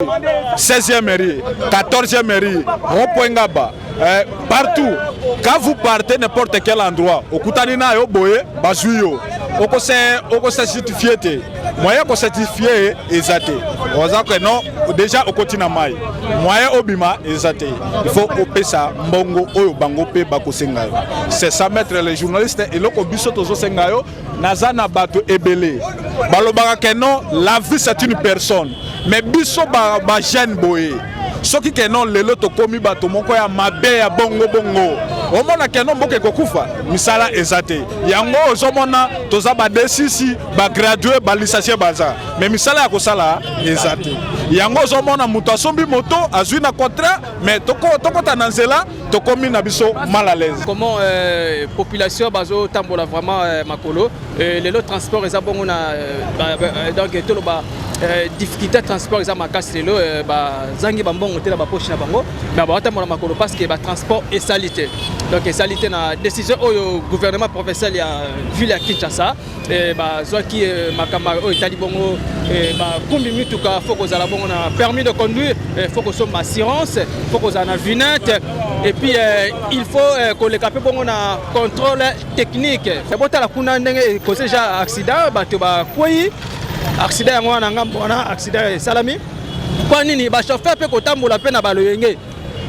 16e rue, 14e rue, rond-point Ngaba, eh, partout. Quand vous partez n'importe quel endroit, okutani na yo boye, bazui yo. Okose okose certifier te. Moyen ko certifier eza te. Oza que non, déjà okoti na mai. Moyen obima eza te. Il faut opesa mbongo oyo bango pe bakosenga yo. C'est ça maître les journalistes eloko biso tozosenga yo naza na bato ebele balobaka ke non la vie c'est une personne mais biso ba, ba jeune boye soki ke non lelo tokomi bato moko ya mabe ya bongo bongo omona ke non mboka ekokufa misala eza te yango ozomona toza badesisi bagradue balisasie baza mais misala ya kosala eza te yango ozomona moto asombi moto azwi na contrat mais tokota na nzela tokomi na biso mal à l'aise. Comment euh, population bazo tambola vraiment euh, makolo euh, lelo transport eza bongo na euh, ba, ba, euh, donc toloba euh, difficulté transport eza makasi lelo euh, bazangi bambongo te na bapoche na bango mais baotambola makolo parce que batransport esali te donc esali te na décision oyo gouvernement provincial ya ville ya Kinshasa eh, bazwaki eh, makambo oyo etali bongo eh, bakumbi mituka fo kozala bongo na permis de conduire eh, fo kosomba assurance fo kozala na vinette et puis eh, il faut eh, koleka mpe bongo na contrôle technique botala kuna ndenge ekosi deja accident bato bakwei accident yango wana ngambo wana accident esalami mpo nini bachauffeur mpe kotambola mpe na baloyenge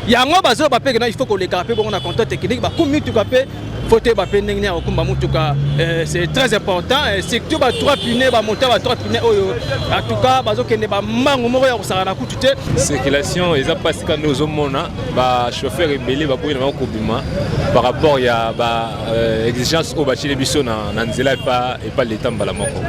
yango bazoba mpe kena il faut koleka mpe bongo na contrôle technique bakumbi mituka mpe faut toyeba mpe ndenge nini ya kokumba motuka euh, c'est très important euh, surtout ba trois pneus bamoto ba trois pneus oyo en tout cas bazokende bambangu moko ya kosakana kutu te circulation eza mpasi kaka nde ozomona bachauffeur ebele baboyi na bango kobima par rapport ya ba euh, exigence oyo batieli biso na nzela epa leta mbala moko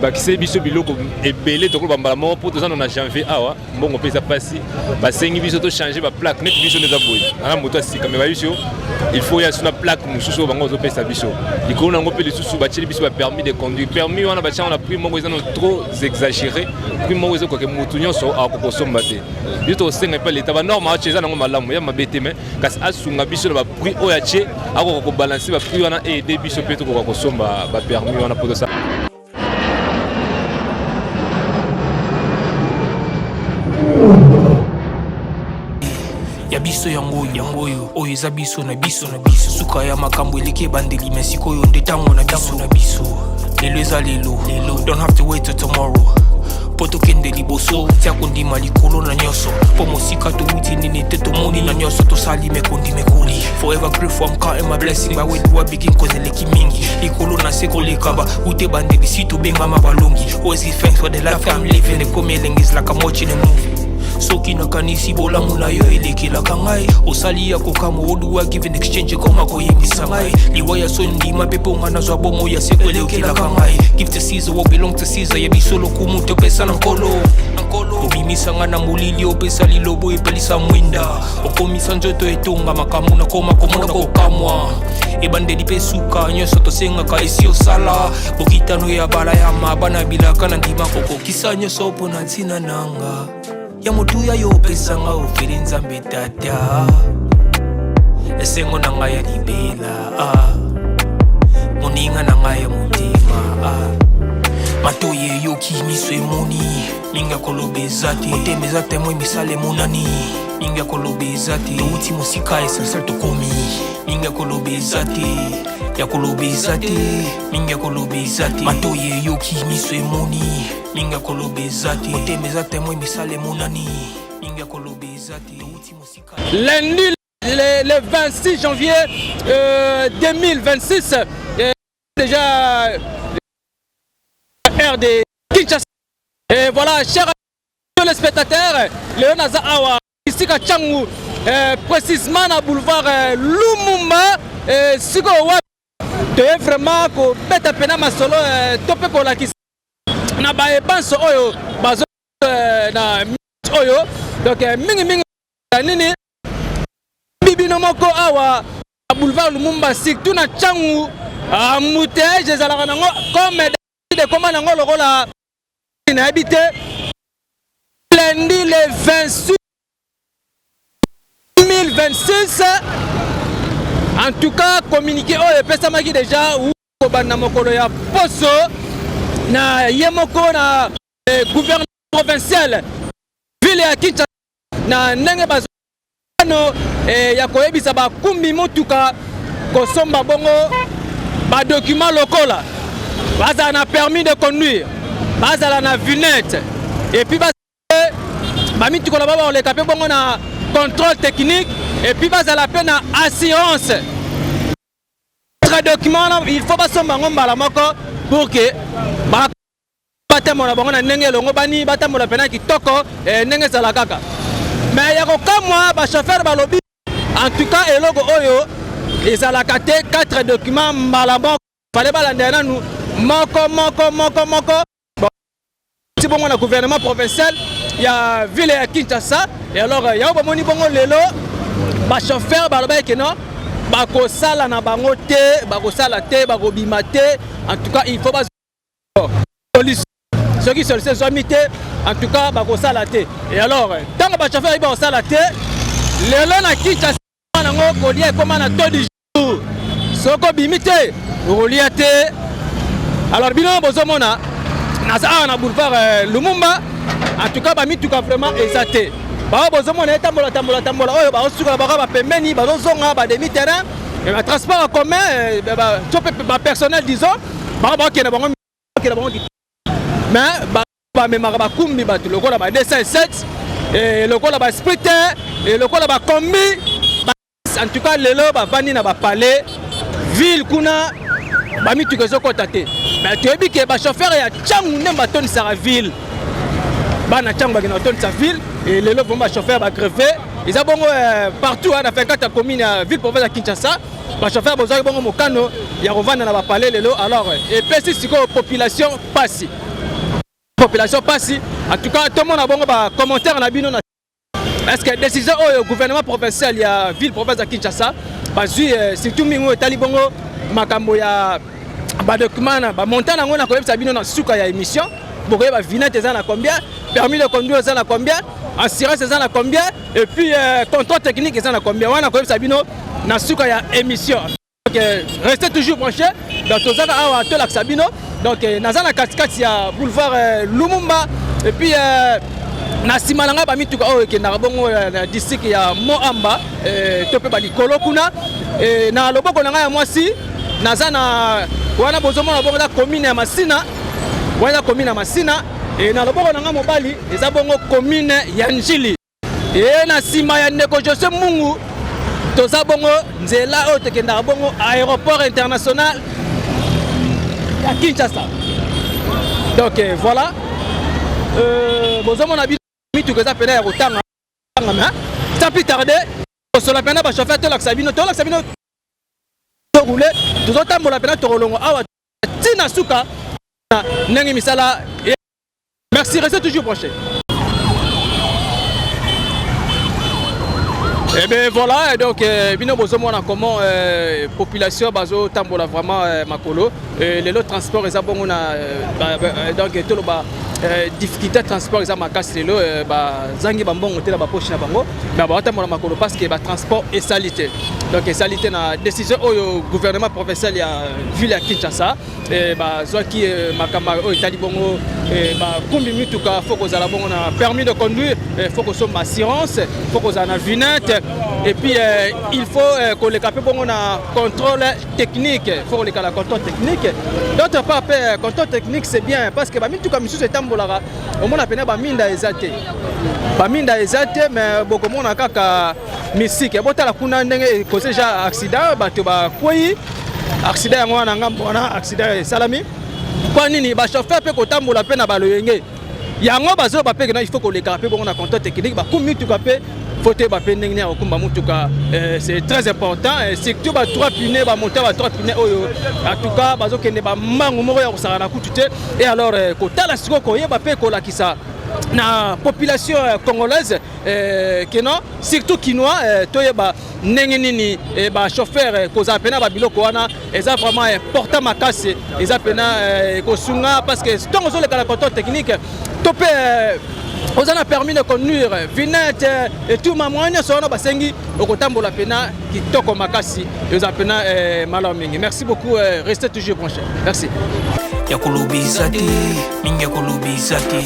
bakiseli biso biloko ebele tokoloba mbala moko mpo toza na janvier awa mbongo mpe eza mpasi basengi biso to changer ba plaque neti biso nde eza boye ana moto ya sika me bayebisi yo il faut ya suna plaque mosusu oyo bango bazopesa biso likolo na yango mpe lisusu batieli biso ba permis de conduire permis wana batia yango na prix moko eza no trop exagéré prix moko ezokoke motu nyonso akoki kosomba te biso tokosenga epai leta banorme atie eza nango malamu ya mabe te me kasi asunga biso na baprix oyo atie akoka kobalanse baprix wana eede biso mpe tokoka kosomba bapermis wana mpo tosala ya biso yango oyo yango oyo oyo eza biso na biso na biso suka ya makambo eleki ebandeli me sikoyo nde ntango na biso na biso lelo eza lelo lelo don't have to wait till tomorrow mpo tokende liboso tia kondima likolo na nyonso mpo mosika towuti nini te tomoni na nyonso tosali mekondi mekoli forever grateful I'm counting my blessing by where do I begin cause eleki mingi likolo na se koleka ba ute ebandeli si tobengama balongi always give thanks for the life I'm living ekomi elengi is like I'm watching a movie soki nakanisi bolamu na yo elekelaka ngai osali ya kokamwa oduwa give in exchange ekoma koyebisa ngai liwa ya soni ndima mpe mpo ngai nazwa bomoi ya seko elekelaka ngai give to Caesar what belong to Caesar ya biso lokumu topesa na nkolo obimisa ngai na molili opesa lilobo epelisa mwinda okomisa nzoto etonga makambo nakoma komona kokamwa ebandeli mpe suka nyonso tosengaka esi osala bokitano ya balayama bana bilaka na ndima kokokisa nyonso mpo na ntina nanga ya motuya yo opesanga ofeli nzambe tata esengo na ngai ya libela ah. moninga na ngai ya motema ah. matoyi eyoki miso emoni mingi ya koloba eza te motema eza temoin misala emonani mingi ya koloba eza te towuti mosika essentiel tokomi mingi ya koloba eza te ya koloba eza te mingi ya koloba eza te matoyi eyoki miso emoni mingi ya koloba eza te motema eza temoin misala emonani mingi ya koloba eza te towuti mosika lundi le, le 26 janvier euh, 2026 euh, déjà heure de Kinshasa et voilà chers téléspectateurs lelo naza awa esika Tshangu euh, précisément na boulevard euh, Lumumba euh, sikoyo wapi toye vraiment kobeta mpena masolo euh, to mpe kolakisa na baye banso oyo bazo euh, na oyo donc euh, mingi mingi ya nini bino moko awa na boulevard Lumumba surtout na Tshangu embouteillage ezalaka nango comme ekoma nango lokola nayebi te lundi le 26 2026 en tout cas communiqué oyo epesamaki déjà kobanda mokolo ya poso na ye moko na eh, gouverneur. Provinciale ville ya Kinshasa na ndenge bazano eh, ya koyebisa bakumbi motuka kosomba bongo badocument lokola bazala na permis de conduire, bazala na vignette et puis bamituka na bango bakoleka mpe bongo na contrôle technique et puis bazala mpe na assurance. Document wana il faut basomba yango mbala moko pour que batambola bango na ndenge elongo bani, batambola mpena kitoko eh, ndenge ezala kaka. Mais ya kokamwa, bachauffeur balobi en tout cas eloko oyo ezalaka te, 4 documents mbala moko, fale balandela nanu moko moko moko moko. Ti bongo na gouvernement provincial ya ville ya Kinshasa. Et alors yango bomoni bongo lelo bachauffeur balobaki ke non, bakosala na bango te, bakosala te, bakobima te. En tout cas il faut ba solution, soki solution ezwami te, en tout cas bakosala te. Et alors ntango bachauffeur bayebi bakosala te, lelo na Kinshasa nango kolia ekoma na taux du jour, soki obimi te okolia te. Alors bino bozomona naza awa na boulevard Lumumba. En tout cas bamituka vraiment eza te. Bao bozomona etambola tambola tambola oyo baosukola baka bapembeni, bazozonga bademi terrain, batransport en commun to mpe bapersonnel, disons bango bakokende bango bakende bango, mais bamemaka bakumbi bato lokola ba 207, lokola ba Sprinter, lokola bakombi. En tout cas lelo bavandi na bapalais ville kuna, bamituka ezokɔta te. Mais toyebi ke bachauffeur ya Ntangu nde batonisaka ville, bana Ntangu bakenda kotondisa ville. Et lelo vraiment bachauffeur bagrève eza bongo partout na 24 ya commune ya ville province ya Kinshasa. Bachauffeur bozwaki bongo mokano ya kovanda na bapalais lelo. Alors epesi sikoyo population pasi, population pasi. En tout cas tomona bongo bacommentaire na bino na est-ce que décision oyo gouvernement provincial ya ville province ya Kinshasa bazwi, surtout mingi oyo etali bongo makambo ya badocument na bamontant yango, na koyebisa bino na suka ya émission, bokoyeba vignette eza na combien, permis de conduire eza na combien, assurance eza na combien et puis contrôle technique eza na combien. Wana koyebisa bino na suka ya émission. Donc restez toujours branché. Donc tozaka awa tolakisa bino. Donc naza na katikati ya boulevard Lumumba et puis na nsima na ngai bamituka oyo ekendaka bongo na district ya Moamba to mpe balikolo kuna. Na loboko na ngai ya mwasi naza na wana bozomona bongo eza commune ya Masina, wana eza commune ya Masina. Na loboko na ngai mobali eza bongo commune ya Njili. E na nsima ya ndeko José Mungu toza bongo nzela oyo tokendaka bongo aéroport international ya Kinshasa. Donc voilà, bozomona bino mituka eza pene ya kotanga. Mais sans plus tarder kosola pena bachauffeur, tolakisa bino, tolakisa bino toroule, tozotambola pena, tokolongo awa ntina suka na ndenge misala. Merci, restez toujours branchés. Eh bien voilà, donc bino bozomona comment population bazo tambola vraiment makolo. Lelo transport eza bongo na donc toloba difficulté transport eza makasi lelo. Bazangi bambongo te na bapoche na bango, mais baotambola makolo parce que batransport esali te. Donc esali te na décision oyo gouvernement provincial ya ville ya Kinshasa bazwaki, makambo oyo etali bongo bakumbi mituka, faut kozala bongo na permis de conduire, faut kosomba assurance, faut kozala na vignette et puis il faut koleka mpe bongo na contrôle technique, faut koleka na contrôle technique. D'autre part mpe contrôle technique c'est bien parce que bamituka misusu etambolaka, omona pene baminda eza te, baminda eza te, mais bokomona kaka misike. Botala kuna ndenge ekosi déjà accident, bato bakwei, accident yango wana ngambo wana accident esalami. Mpo nini bachauffeur mpe kotambola mpe na baloyenge yango bazoba mpe kena il faut koleka mpe bongo na contrôle technique. Bakumbi mituka mpe faut toyeba mpe ndenge nini ya kokumba mutuka, c'est très important, surtout ba trois pneus, bamoteur ba trois pneus oyo en tout cas bazokende bambangu moko ya kosaka na kutu te. Et alors kotala sikoyo, koyeba mpe kolakisa na population congolaise ke non, surtout kinois, toyeba ndenge nini bachauffeur kozala mpena babiloko wana eza vraiment important makasi, eza mpena kosunga parce que ntongo ozoleka na contrôle technique to mpe oza na permis de conduire, vignette et tout, mamwa nyonso wana basengi, okotambola mpena kitoko makasi, eza mpena malamu mingi. Merci beaucoup, restez toujours branché, merci. Ya koloba eza te mingi, ya koloba eza te.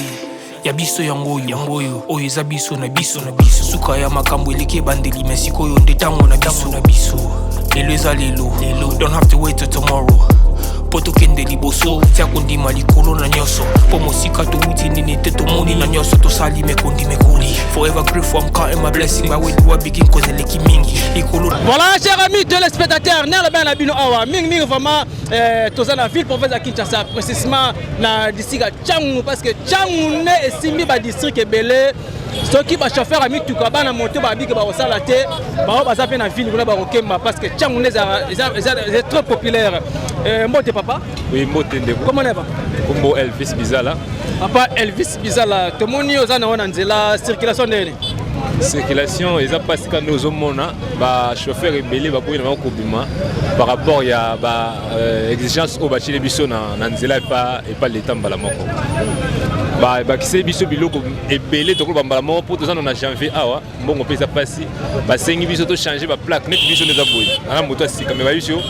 Ya biso yango oyo, yango oyo, oyo eza biso na biso na biso. Suka ya makambo eleki ebandeli, me sikoyo nde ntango na biso na biso. Lelo eza lelo, lelo. Don't have to wait till tomorrow. Mpo tokende liboso, tia kondima likolo na nyonso. Mpo mosika towuti nini te tomoni na nyonso tosali mekondi mekoli. Forever grateful, I'm counting my blessing. My way do I begin cause eleki mingi. Likolo. Voilà, chers amis téléspectateurs, nalo ben na bino awa. Mingi mingi vraiment toza na ville province ya Kinshasa, précisément na district ya Tshangu, parce que Tshangu nde esimbi ba district ebele. Soki ba chauffeur ya mituka bana moto babiki bakosala te, bao baza mpe na ville kuna bakokemba, parce que Tshangu nde eza trop populaire. Mbote papa. Oui, mbote ndeko. Comment va? Kombo Elvis Bizala. Papa Elvis Bizala, tomoni oza na wana nzela, circulation ndeni? Circulation eza mpasi kaka nde ozomona bachauffeur ebele baboyi na bango kobima par rapport ya ba exigence oyo batieli biso na nzela epa leta. Mbala moko bakiseli biso biloko ebele, tokoloba mbala moko mpo toza na janvier awa, mbongo mpe eza mpasi. Basengi biso tochange baplaque. Neti biso nde eza boye, ana moto asika me bayebi biso,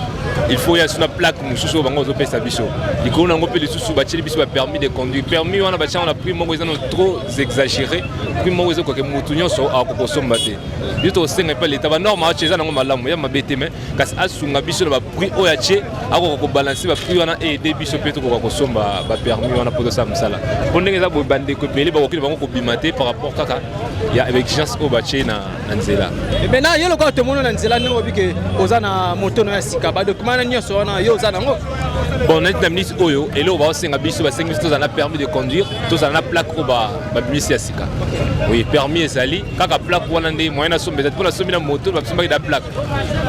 il faut ya so na plaque mosusu oyo bango bazopesa biso. Likolo nango mpe lisusu batieli biso bapermis de conduire. Permis wana batia na prix moko eza no trop exagéré, prix moko ezokoke motu nyonso akoki kosomba te. Biso tokosenga epa leta, banorme atie eza nango malamu, ya mabe te, mais kasi asunga biso na baprix oyo atie, akoka kobalancer baprix wana, aide biso mpe tokoka kosomba bapermis wana mpo tosala mosala. Mpo ndenge eza boye, bandeko ebele bakoki na bango kobima te par rapport kaka ya exigence oyo batie na nzela. Maintenant, yo lokola tomoni na nzela ndenge obi ke oza na moto na ya sika, badocument na nyonso wana yo oza nango? Bon, neti na minute oyo, eloko baosenga biso, basengi biso tozala na permis de conduire, tozala na plaque oyo babimisi ya sika. Oui, permis ezali, kaka plaque wana nde moyen nasomba ezali, mpo nasombi na moto, basombaki na plaque.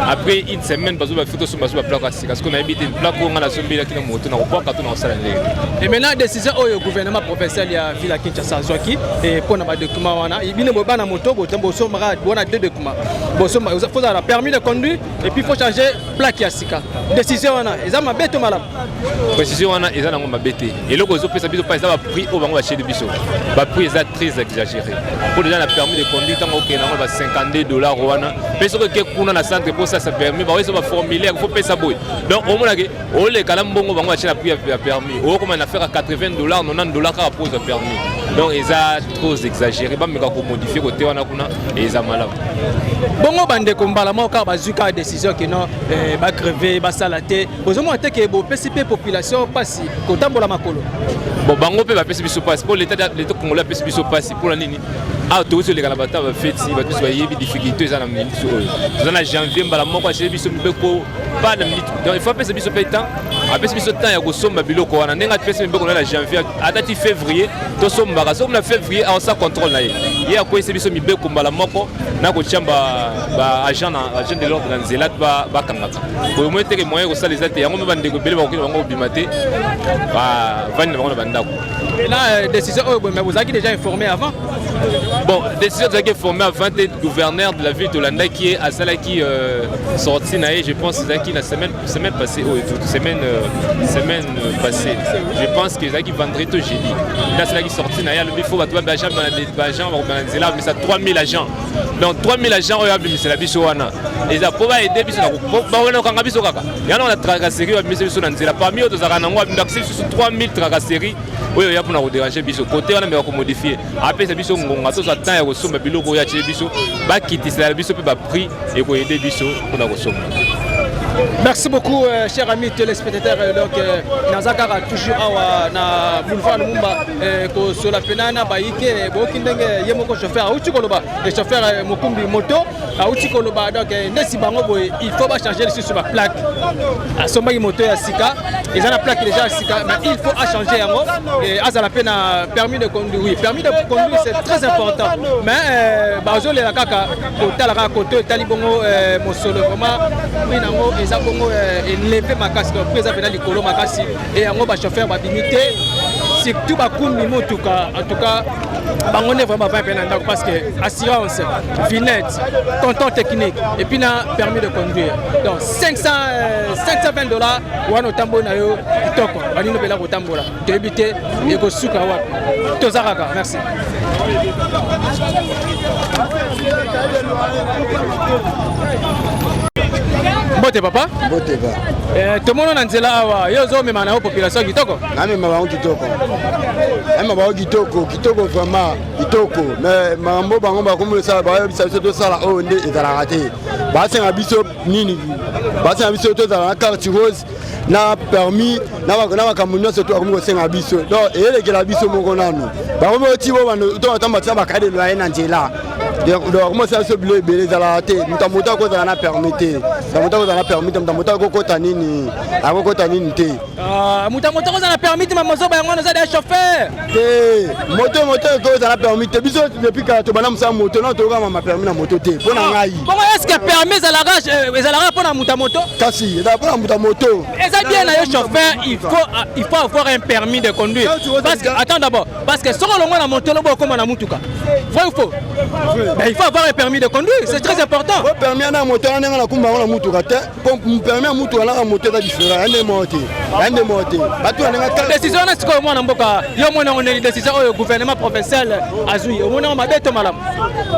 Après une semaine bazo bafi tosomba so baplaque ya sika. Sikoyo nayebi te plaque oyo ngai nasombelaki na moto, nakobwaka to nakosala ndenge. Et maintenant, décision oyo gouvernement provincial ya ville ya Kinshasa azwaki mpona badocument wana, bino boye bana moto bosombaka wana deux documents, bosomba, faut ozala permis de conduire et puis faut changer plaque ya sika. Décision wana eza mabe to malamu? Précision wana eza nango mabe te. Eloko ezopesa biso mpa eza baprix oyo bango batieli biso. Baprix eza très exagéré, mpo déjà na permis de conduire, ntango okende nango ba 52 $ wana, mpe soki oke kuna na centre mpo osasa permis, baoyesa baformulaire, fo pesa boye. Donc omonake oleka na mbongo bango batie na prix ya permis, okokoma na faire 80 $, 90 $ kaka po ozwa permis. Donc eza trop exagéré, bameka komodifier kote wana kuna, eza malamu. Bongo bandeko, mbala moko kaka bazwi kaka décision kino bagrève, basala te. Bozomona te ke bopesi mpe population mpasi kotambola makolo? Bon, bango mpe bapesi biso mpasi, mpo l'état congolais apesi biso mpasi. Mpona nini? Awa tokoki oleka na bato bafeti, bato biso bayebi difficulté eza na minute oyo toza na janvier. Mbala moko asili biso mibeko pas na minute, donc il faut apesa biso mpe temps, apesi biso temps ya kosomba biloko wana. Ndenge apesi mibeko na janvier, ata ti février tosombaka. Soki na février aosa contrôle na ye, ye akweyisi biso mibeko mbala moko na kotia baagent agent de l'ordre na nzela, bakangaka boye. Moi teke moyen kosala eza te. Yango mpe bandeko ebele bakoki na bango kobima te, bavandi na bango na bandako. Là, décision oyo boye, mais bozalaki déjà informé avant? Bon, décision tozalaki informé avant te. Gouverneur de la ville, tolandaki ye, asalaki sortie na ye, je pense ezalaki na semaine passée oyo, semaine passée, je pense que ezalaki vendredi to jeudi nde asalaki sortie na ye. Alobi fo bato baagent bakobima na nzela, abimisa 3000 agents. Donc 3000 agents oyo abimisela biso wana eza mpo baaider biso, bawana okanga biso kaka yango na tracasserie. Babimisa biso na nzela, parmi oyo tozalaka nango, abimisa biso 3000 tracasserie oyo ya mpona kodéranger biso kote wana. Meka komodifier, apesa biso ngonga, tozwa temps ya kosomba biloko oyo atie biso, bakitisela biso mpe baprix, ekoaider biso mpona kosomba. Merci beaucoup, chers amis téléspectateurs. Donc, naza kaka toujours awa na boulevard Lumumba, kosola pena na bayike boyoki ndenge ye moko chauffeur auti koloba, chauffeur mokumbi moto auti koloba. Donc ndesi bango boye, il faut bachanger lisusu baplaque. Asombaki moto ya sika, eza na plaque déjà ya sika, mais il faut achanger yango, azala mpe na permis de conduire. Oui, permis de conduire, c'est très important, mais bazolela kaka kotala kaka koto etali bongo mosolo. Vraiment, prix nango eza bongo élevé makasi, donc prix eza mpena likolo makasi e yango bachauffeur babimi te, surtout bakumbi motuka. En tout cas, bango nde vraiment bavandi mpe na ndako, parce que assurance, vignette, contrôle technique et puis na permis de conduire, donc 500, 520 $ wana otamboli na yo kitoko. Banino mpela kotambola, toyebi te ekosuka wapi. Toza kaka, merci. Mbote papa. Mbote ba. Eh, tomono na nzela awa yo ozomema na yo population kitoko. Namema bango kitoko. Namema bango kitoko, kitoko vraiment, kitoko. Mais makambo bango bakomi kosala bayebisa biso tosala oyo nde ezalaka te. Basenga biso nini? Basenga biso tozala na carte rose na permis na makambo nyonso to akomi kosenga biso. Donc eyelekela biso moko nanu. Bakomi oti bo bando to batamba tia bakade loyer na nzela. Donc akomosala biso bilo ebele ezalaka te. Moto ya moto akozala na permis te. Moto ya moto akozala na permis te. Moto ya moto akokota nini? Akokota nini te. Ah, moto ya moto akozala na permis te, mamozoba yango wana oza deya chauffeur. Te, moto moto ekozala permis te. Biso depuis kala tobanda mosala moto na toyokama ma permis na moto te. Mpo na ah, ngai. Bongo est-ce que permis ezalaka euh, ezalaka mpo na moto ya moto? Kasi ezalaka mpo na moto ya moto. Eza bien na yo chauffeur, il faut ah, il faut avoir un permis de conduire. Parce que attends d'abord, parce que soki olongwa na moto lobo okoma na mutuka. Vrai ou faux? Ben, il faut avoir un permis de conduire, c'est très important. Po permis na moto wana ndenge nakumba yango na mutuka te. Po permis ya mutuka na moto eza différent, ya nde moko te. Ya nde moko te. Bato na ndenge décision wana sikoyo mwana mboka yo omoni yango ndenge décision oyo gouvernement provincial azwi omoni yango mabe to malamu?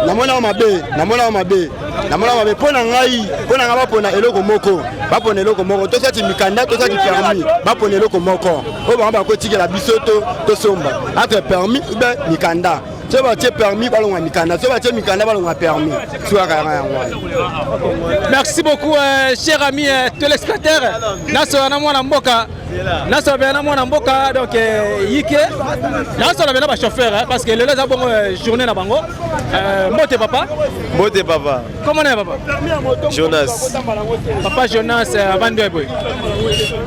Namoni yango mabe, namoni yango mabe. Namoni yango mabe mpo na ngai, mpo na ngai bapona eloko moko, bapona eloko moko, tosati mikanda, tosati permis, bapona eloko moko oyo bango bakotikela biso to tosomba entre permis ou bien mikanda. Soki batie permis balongwa mikanda, soki batie mikanda balongwa permis, soki kaka yango wana. Merci beaucoup euh, cher ami euh, téléspectateur. Nasola na mwana mboka, nasola na mwana mboka donc euh, yike. Nasola na ba chauffeur hein, parce que lelo eza bongo euh, journée na bango. Euh, mbote papa. Mbote papa. Comment on est papa? Jonas. Papa Jonas euh, avandi boye.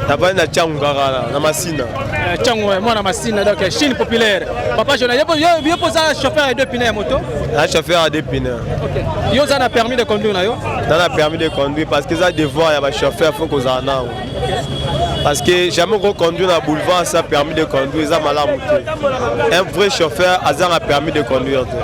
Navandi na Tshangu kaka na Masina. Euh, Tshangu mwana Masina donc Chine populaire. Papa Jonas, yo yo poza chauffeur ya deux pneus ya moto? Na chauffeur ya deux pneus. OK. Yo za na permis de conduire na yo? Na na permis de conduire parce que ça devoir ya ba chauffeur faut kozala nango. Parce que jamais ko conduire na boulevard sans permis de conduire eza malamu te. Un vrai chauffeur aza na permis de conduire te.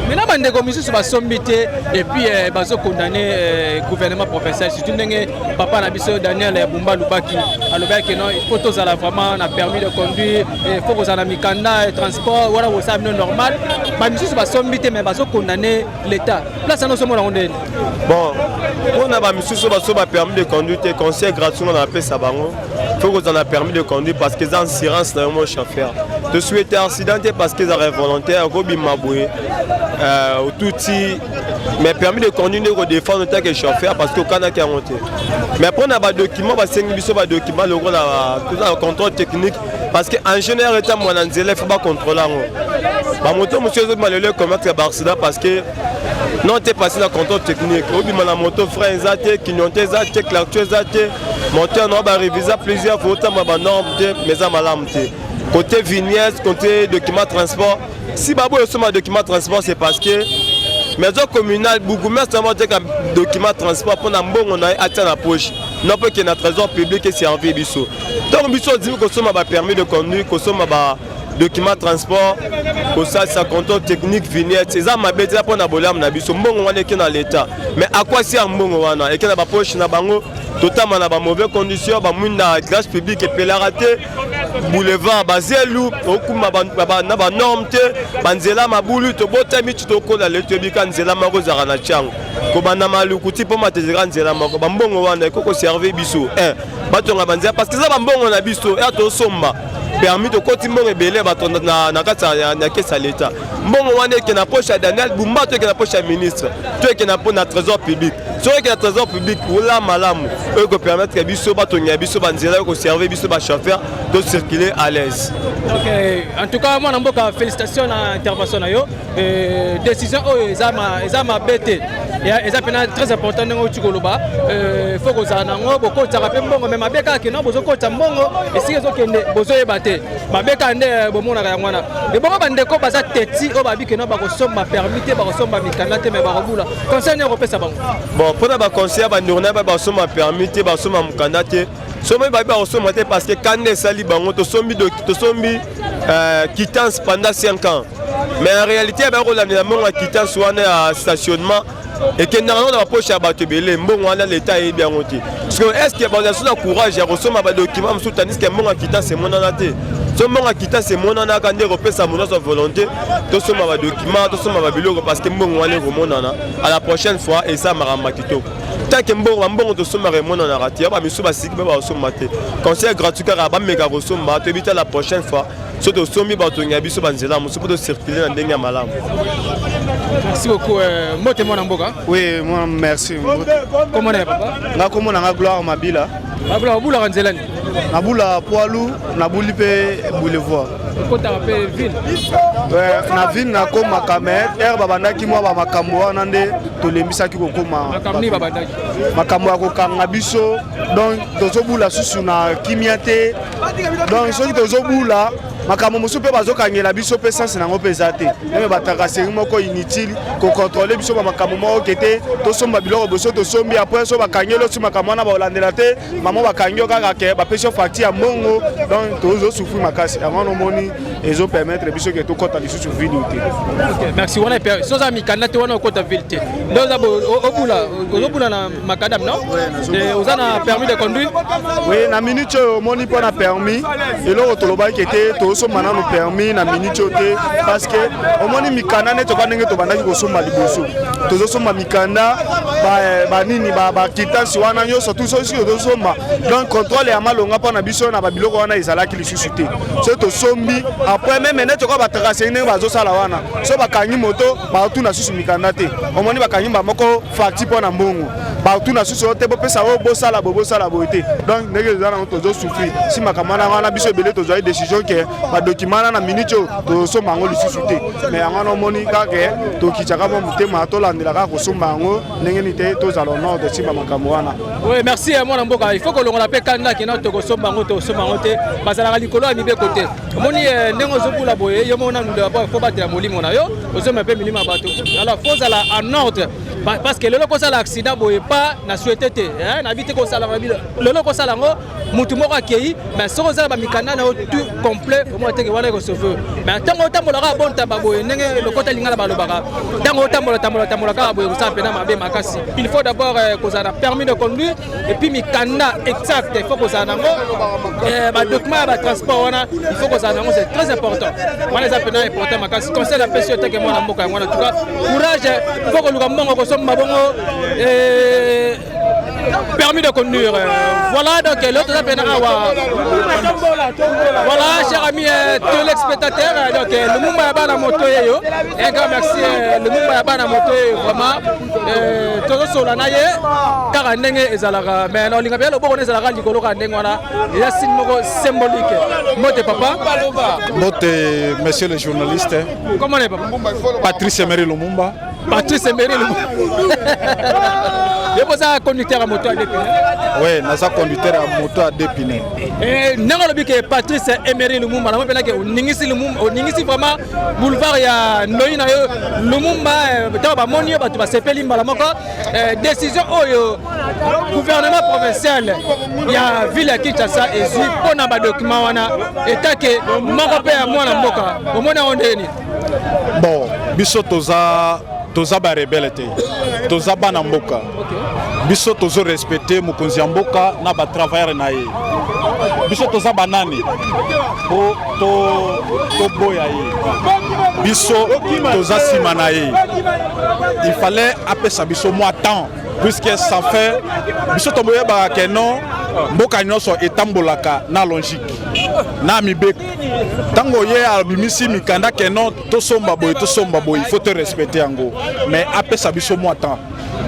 Maintenant bandeko misusu basombi te et puis eh, bazo condamner eh, gouvernement provincial surtout ndenge papa na biso Daniel Bumba Lubaki alobaki non il faut tozala vraiment na permis de conduire il faut kozala na mikanda eh, transport wana kosala bino normal ba misusu basombi te mais bazo condamner l'état place wana ozomona yango ndeni. Bon, mpona ba misusu baso ba permis de conduire te, conseil gratuit nga napesa bango faut kozala na permis de conduire parce que eza assurance na yo mo chauffeur. Tosouhaite accident te parce que ezalaka involontaire, okobima boye otuti, mais permis de conduire nde kodefendre tant que chauffeur parce que okanaki yango te. Mais mpona badocument basengi biso badocument lokola toza na contrôle technique parce que ingénieur etambola na nzela il faut bacontrôle yango. Bamoto mosusu ezobima lelo ecommettre ya baaccident parce que non te passé na contrôle technique, obima na moto frein eza te, clignotant eza te, klaxon eza te, moteur na barévisa plusieurs fois, otamba banorme te, mais eza malamu te. Côté vignette, côté document transport, si baboyo osomba document transport, c'est parce que maison communale bourgmestre yango ateka document transport mpona mbongo na ye atia na poche, non mpo ekende na trésor public eservir biso. Donc biso ondimi kosomba ba permis de conduire, kosomba ba document transport, kosalisa contrôle technique, vignette eza mabe te, eza mpona bolamu na biso. Mbongo wana eke na l'état, mais akwasi ya mbongo wana eke na bapoche na bango, totamba na bamauvais condition, bamwinda éclairage public epelaka te, boulevard bazelu okuma na banorme te, banzela mabulu, tobotami ti tokola lelo toyebika nzela moko ezalaka na Tshangu kobanda Maluku ti mpo matezeka nzela moko. Bambongo wana ekoki koservir biso batonga banzela parce que eza bambongo na biso ya tosomba permis, tokoti mbongo ebele bato na kati ya caisse ya l'état. Mbongo wana eke na poche ya Daniel Bumba to eke na poche ya ministre to eke na trésor public? Soki eke na trésor public, ola malamu oyo ekopermettre biso batongela biso banzela, oyo koservir biso bachauffeur tocirculer à l'aise. Ok, en tout cas mwana mboka, félicitations na intervention na yo. Euh, décision oyo eza mabe te, eza mpena très important ndenge outi koloba, faut kozala nango, bokotisaka mpe mbongo, mais mabe kaka keno bozokotisa mbongo esika ezokende bozoyeba te, mabe kaka nde bomonaka yango wana. Ebongo bandeko baza teti oyo babi keno bakosomba permis te, bakosomba mikanda te, mais bakobula, conseil nini okopesa bango? Bon, mpona baconseil ya bandeko na ye basomba permis te, basomba mokanda te, soki babi bakosomba te parce que kanda esali bango, tosombi tosombi quittance pendant 5 ans, mais en réalité baya kolandela mbongo ya quittance wana ya stationnement ekendaka yango na bapoche ya bato ebele. Mbongo wana leta ayebi yango te. Parce que est ce que bazala so na courage ya kosomba badocument mosusu, tandis que mbongo ya quittance emonana te? So mbongo ya quittance emonanaka nde ekopesa moto nyonso volonté tosomba badocument, tosomba babiloko, parce que mbongo wana ekomonana. À la prochaine fois eza makambo ya kitoko. Tant que mbongo, bambongo tosombaka emonanaka te, ya bamisu basiki mpe bakosomba te. Conseil gratuit kaka, bameka kosomba, toyebi te la prochaine fois so tosombi, batongi ya biso banzela mosusu mpo tocircule na ndenge ya malamu. Merci beaucoup. Mbote, mwana mboka. Oui, moi, merci. Komona ya papa? Nga komona nga Gloire Mabila. Babula, obulaka nzela nini? Nabula poilu, nabuli mpe boulevard. Okotaka mpe ville? Na ville nakomaka, mais ere babandaki mwa bamakambo wana nde tolembisaki kokoma. Makambo nini babandaki? Makambo ya kokanga biso, donc tozobula susu na kimia te. Donc soki tozobula, makambo mosusu mpe bazokangela biso mpe sanse nango mpe eza te. Même batracasserie moko inutile, kocontrôle biso bamakambo moko ke te tosomba biloko boso tosombi, après so bakangeli osi makambo wana, baolandela te. Mamo bakangi yo kaka ke bapesi yo facture ya mbongo, donc tozosouffrir makasi. Yango wana omoni ezopermettre biso ke tokɔta lisusu ville te. Ok, merci. Wana epe so oza mikanda te, wana okota ville te. Nde oza obula, ozobula na macadam, non? Oza na permis de conduire? Oui, na minute oyo omoni mpo na permis, eloko tolobaki ete tozosomba nano permis na minute oyo te, parce que omoni mikanda neti oka ndenge tobandaki kosomba liboso, tozosomba mikanda banini, baquittance wana nyonso tu, soki tozosomba, donc contrôle ya malonga mpo na biso na babiloko wana ezalaki lisusu te. Soki tosombi, après même neti oka batracasserie ndenge bazosala wana, so bakangi moto, baotuna susu mikanda te. Omoni bakangi bamoko facture mpo na mbongo, batuna susu oyo te, bopesa oyo, bosala boye, bosala boye te. Donc ndenge eza nango, tozosouffrir si makambo wana. Wana biso ebele tozwaki décision ke badocument wana na minute oyo tozosomba yango lisusu te. Mais yango wana omoni kaka tokitiaka mwa motema, tolandela kaka kosomba yango ndenge nini te, tozala en ordre simba makambo wana. Oui, merci mwana mboka. Il faut kolongola mpe kanda kena tokosomba yango, tokosomba yango te. Bazalaka likolo ya mibeko te. Omoni ndenge ozobula boye, yo moko nanu d'abord faut batela molimo na yo, ozomema mpe milimo ya bato. Alors faut ozala en ordre, parce que lelo kosala accident boye pa na souhaité te, nayebi te kosala lelo kosala yango mutu moko akei. Mais soki ozala bamikanda na yo tout complet, omona teke wana ekosauve. Mais ntango otambola kaka bontaba boye, ndenge lokota lingala balobaka, ntango otambola tambola tambola kaka boye, kosala mpena mabe makasi. Il faut d'abord kozala na permis de conduire et puis mikanda exact, il faut kozala nango, badocument ya batransport wana il faut kozala nango, c'est très important. Wana eza mpena important makasi. Conseil apesi yo teke mwana mboka, yango wana. En tout cas courage, faut koluka mbongo kosomba bongo permis de conduire. Voilà, donc l'autre awa. Voilà, chers amis téléspectateurs, donc Lumumba ya bana moto yeyo. Un grand merci Lumumba ya bana moto yeyo vraiment. Tozosola na ye kaka ndenge ezalaka, mais na olinga mpe loboko nde ezalaka likolo kaka ndenge wana, eza signe moko symbolique. Mbote papa. Mbote, monsieur le journaliste. Comment est papa? Patrice Emery Lumumba. Patrice Emery Lumumba, ye boza conducteur ya moto ya deux pneus? Oui, naza conducteur ya moto ya deux pneus. Ndenge olobi ke Patrice Emery Lumumba, namoni mpenake oningisi Lumumba, oningisi vraiment boulevard ya ndoi na yo Lumumba. Ntango bamoni yo, bato basepeli mbala moko. Décision oyo gouvernement provincial ya ville ya Kinshasa ezwi mpo na badocument wana, etake moko mpe ya mwana mboka, omoni yango ndeni? Bon, biso toza barebelles te, toza bana mboka. Biso tozorespecte mokonzi ya mboka na batravailleur na ye. Biso toza banani po toboya ye? Biso toza nsima na ye. Il fallait apesa biso mwa temps, puisque ça fait biso toboyebaka ke non, mboka nyonso etambolaka na logique na mibeko. Ntango ye abimisi mikanda ke non, tosomba boye, tosomba boye, il faut te respecter yango. Mais apesa biso mwa temps.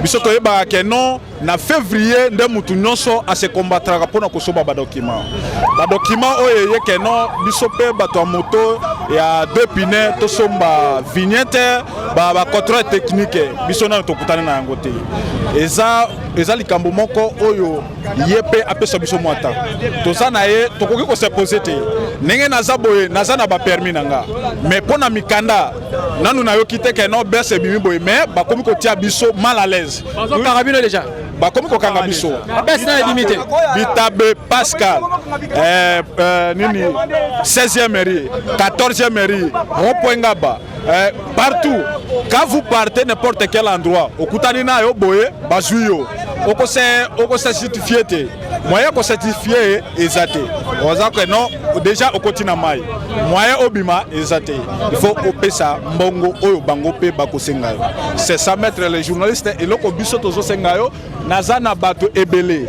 Biso toyebaka ke non, na février nde mutu nyonso ase combattraka mpona kosomba badocument. Badocument oyo eye ke non, biso mpe bato ya moto ya deux pneus tosomba vignette, bacontrôle technique, biso nano tokutani na yango te. Eza likambo moko oyo ye mpe apesa biso mwa temps. Toza na ye, tokoki kosepose te. Ndenge naza boye, naza na bapermis na nga, mais mpo na mikanda nanu nayoki te ke non, bese ebimi boye, mais bakomi kotia biso mal à l'aise. Bazokanga bino déjà? Bakomi kokanga biso. Bese na ebimi te. Bitabe Pascal, nini, 16e rue, 14e rue, rond-point Ngaba, partout. Quand vous partez n'importe quel endroit, okutani na yo boye, bazwi yo. Okose certifie te, moyen kocertifie eza te. Oza ke non, déjà okoti na mai, moyen obima eza te. Il faut opesa mbongo oyo bango mpe bakosenga yo. C'est ça, maître le journaliste. Eloko biso tozosenga yo, naza na bato ebele